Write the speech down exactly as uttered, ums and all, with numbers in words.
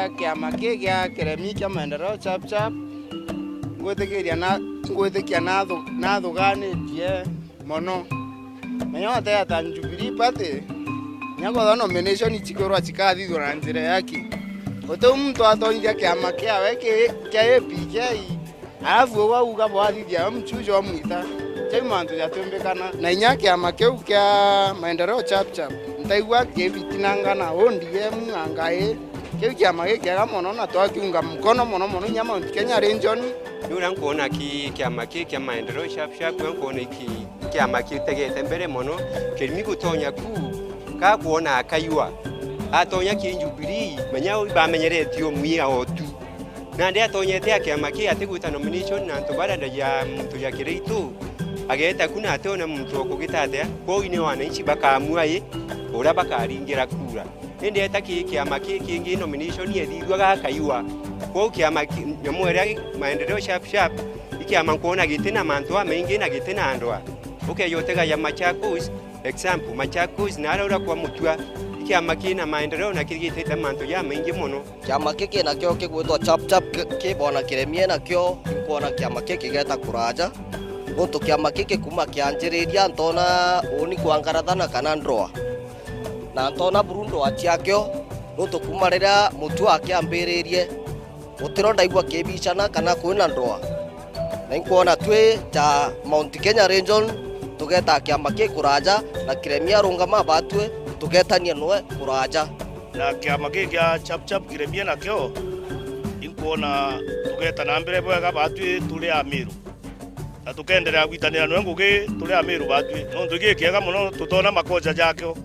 Kiama kii gia kiremi kia Maendeleo Chap Chap, ngwitikiria na, ngwitikia nathu-, nathuganitie mono. Menya wateata Jubilee Party, nya kwethwa nomination cikwirwa cikathithua na njira ya ki. Guti muntu atonyithia kiama kiawe ki, kia A P K, alafu ugwe uga bwathithia we mchujo omwita. Jau mantu jatiumbikana. Na inya kiama kiu kia Maendeleo Chap Chap, ntaigua kibitinangana O D M na ngai. Kiu kiama gikiega mono na twakiunga mukono mono mono inya Mount Kenya Region. Ni uria nkwona ki kiama ki kia Maendeleo Chap Chap, uria nkwona iki kiama kitegete mbere mono, kirimi gutonya ku, ka kwona akaiwa. Atonya ki Jubilee, menya bamenyeretie umwia otu. Nandi atonyete a kiama ki atigwita nomination na antu baria ndagia muntu ja Kiraitu, ageta ku na ationa muntu wa kugita atia, kwou ni wananchi bakaamua i uria bakaringira kura. Indi eta ki kiama ki kingi nomination ethithua gakaiwa. Kwou kiama ki, nyamu iria Maendeleo Chap Chap, i kiama nkwona giti na mantu amaingi na giti na andu a. Ukeja utegaja Machakos, example, Machakos na aria uria kwa Mutua, i kiama kina Maendeleo na kirigitite mantu jamaingi mono. Kiama giki nakio kigwitwa Chap Chap ki, ki bwana Kiremie nakio, inkwona kiama giki geta kuraja. Nontu kiama giki kuma kianjiriria ntona uuni kwa Ngaratha na kana Ndroa. Na ntona buru ndroa ciakio, nontu kuma riria Mutua akiambiririe, gutiro ndaigua kibicana kana kwina ndroa. Na inkwona twi ta Mount Kenya Region, tugeta kiama ki kuraja, na Kiremia arungama batwi, tugetania nwe kuraja. Na kiama giki gia Chap Chap Kiremia nakio, inkwona tugeta na mbere bwega batwi turi Amiru. Na tukenderea gwitanira nwe ngugi turi Amiru batwi. Nontu giki kiega mono tutona makocha jakio.